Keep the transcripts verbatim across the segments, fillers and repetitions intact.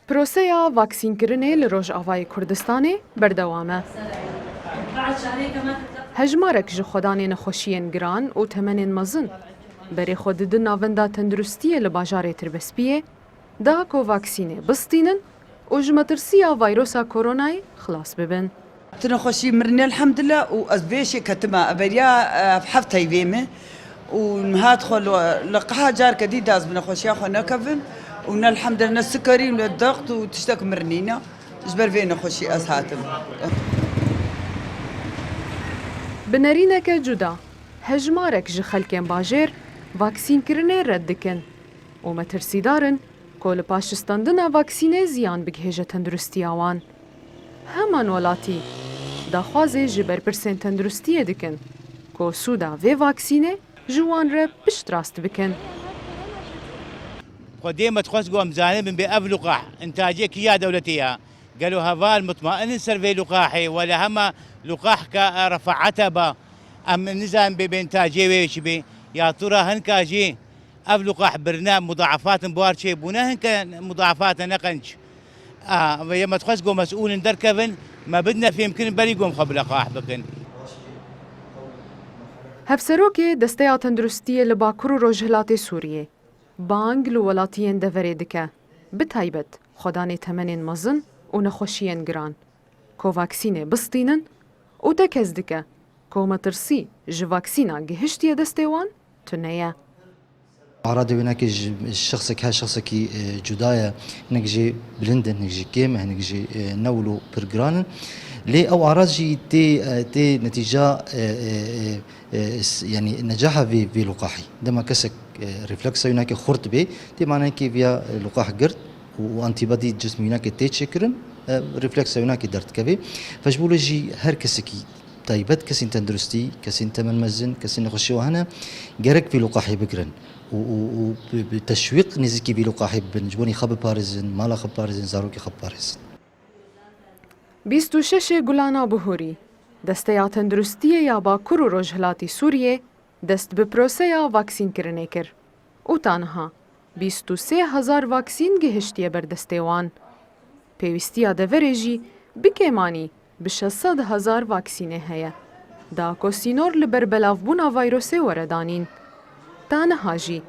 Proseya vaksînkirinê li Rojavayê Kurdistanê berdewam e. Hejmarek ji xwedanê nexweşiyên giran û temenên mezin berê xwe didin navenda tenduristiyê li bajarê Tirbespiyê, da ku vaksînê bistînin û ji metirsiya vayrosa koronayê xilas bibin. Tune xweşî mirinê elhamdulillah û ez vêşê ketime everiya, e, hefteyê vê me û niha xwe li, li qeha carke dî da ez bi nexweşiya xwe nekevim û ne elhamdulillah ne sikarî û ne dext û tiştek mirinî ne. Ji ber vê nexweşî ez hatim. Bi nerîneke cuda, hejmarek ji xelkên bajêr vaksînkirinê red dikin û metirsîdar in ku li paş standina vaksînê ziyan bigihêje tenduristiya wan. Heman welatî daxwazê ji berpirsên tenduristiyê dikin ku sûda vê vaksînê ji wan re piştrast bikin. Xwedê me dixwest ku em zanibin bê ev luqah intacê kî ya dewletê ya. Gelo heval mutmain in ser vê luqahê, wele hema luqahka refaete ba. Em nizanin bê bê intacê wê çi bê. Ya tu ra hinka jî ev luqah birine, mudaafatin buhar çêbûne, hinke mudaafatin ne qenc. A, ve ye me dixwest ku mesûlin derkevin, me bidine fêmkirin, berî ku em xwe bi leqah bikin. Hevserokê Desteya Tenduristiyê li Bakur û Rojhilatê Sûriyê bang li welatiyên deverê dike, bi taybet xwedanê temenên mezin û nexweşiyên giran, ku vaksînê bistînin û tekez dike ku metirsî ji vaksîna gihiştiye destê wan tune ye. Arada wênekê ji şexsek her şexsekî, e, cuda ye. Hinek jê bilind in, hinek jê kêm in, hinek jê, e, ne wilo pir giran in. Lê ew arad jî tê, e, tê netîca, e, e, e, e, s-, yanî necaha vê, vê luqahî. Dema kesek, e, refleksa wênekê xurt bê, tê manekê viya, e, luqah girt û, û antîbodî cism wênekê tê çêkirin, e, refleksa wênekê derdikeve. Fe ji bo lê jî her kesekî taybet kesên tenduristî, kesên temenmezin, kesên nexweşî wa hene, gerek vî luqahê bigirin û, û, û bi, bi teşwîq nêzîkî vî luqahê bibin, ji bo xwe biparêzin, mala xwe biparêzin, zarokê xwe biparêzin. Bîst û şeşê Gulana Buhurî, Desteya Tenduristiyê ya Bakur û Rojhilatî Sûriyê dest bi proseya vaksînkirinê kir û ta niha bîst û sê hezar vaksîn gihiştiye ber destê wan. Pêwîstiya deverê jî bi kêmanî bi şeş sed hezar vaksînê heye. Da ku sînor li ber belavbûna vayrosê were danîn. Ta niha jî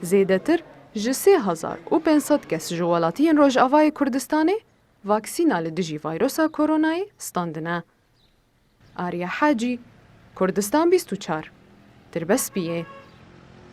zêdetir ji sê hezar û pênc sed kes ji welatiyên Rojavayê Kurdistanê vaksîna li dijî vayrosa koronayê standine. Arya Hacî, Kurdistan bîst û çar, Tirbespiyê.